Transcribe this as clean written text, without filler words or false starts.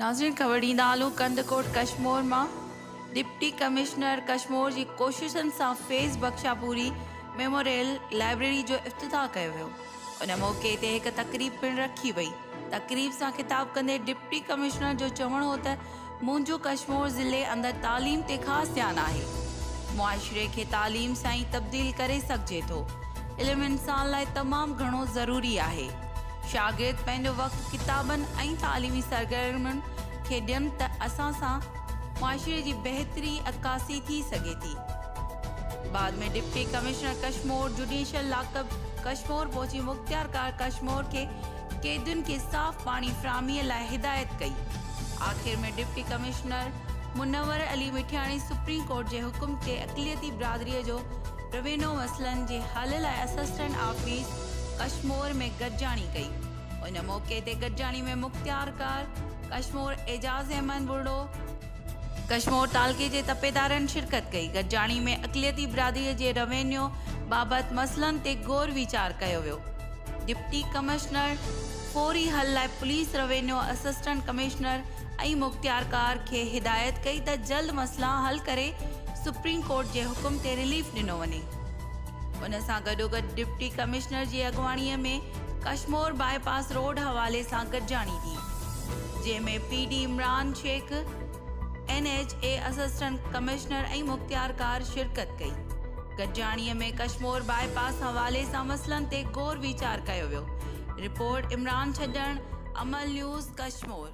ناظرين خبر ڏيندا هلون ڪنڌڪوٽ ڪشمور مان ڊپٽي ڪمشنر ڪشمور جي ڪوششن سان فيض بخشاپوري ميموريل لائبريري جو افتتاح ڪيو ويو ان موقعي تي هڪ تقريب پڻ رکي وئي تقريب سان خطاب ڪندي ڊپٽي ڪمشنر جو چوڻ هو ته منهنجو ڪشمور ضلعي اندر تعليم تي خاص ڌيان آهي. معاشري کي تعليم سان ئي تبديل ڪري سگهجي ٿو. علم انسان لاء تمام گهڻو ضروري آهي. شاگرد پنهنجو وقت ڪتابن ۽ تعليمي سرگرمين کي ڏين ته اسان سان معاشري جي بهتري عڪاسي ٿي سگهي ٿي. بعد ۾ deputy commissioner Kashmore judicial lockup Kashmore پهچي مختيارڪار ڪشمور کي قيدين کي صاف پاڻي فراهمي لاء هدايت ڪئي. آخر ۾ deputy commissioner Munawar Ali Mithiani supreme court جي حڪم تي اقليتي برادري جو روينيو مسئلن جي حل لاء اسسٽنٽ آفيس ڪشمور ۾ گڏجاڻي ڪئي. ان موقعي تي گڏجاڻي ۾ مختيارڪار ڪشمور اعجاز احمد ٻرڙو، ڪشمور تعلقي جي تپيدارن شرڪت ڪئي. گڏجاڻي ۾ اقليتي برادري جي روينيو بابت مسئلن تي غور ويچار ڪيو ويو. ڊپٽي ڪمشنر فوري حل لاء پوليس روينيو اسسٽنٽ ڪمشنر ۽ مختيارڪار کي هدايت ڪئي ته جلد مسئلا حل ڪري سپريم ڪورٽ جي حڪم تي رليف ڏنو وڃي. ان سان گڏوگڏ ڊپٽي ڪمشنر جي اڳواڻي ۾ ڪشمور باء پاس روڊ حوالي سان گڏجاڻي ٿي جنهن ۾ P D Imran Shaikh, N H A assistant commissioner ۽ مختيارڪار شرڪت ڪئي. گڏجاڻي ۾ ڪشمور باء پاس حوالي سان مسئلن تي غور ويچار ڪيو ويو. رپورٽ، عمران ڇڄڻ، عمل نيوز، ڪشمور.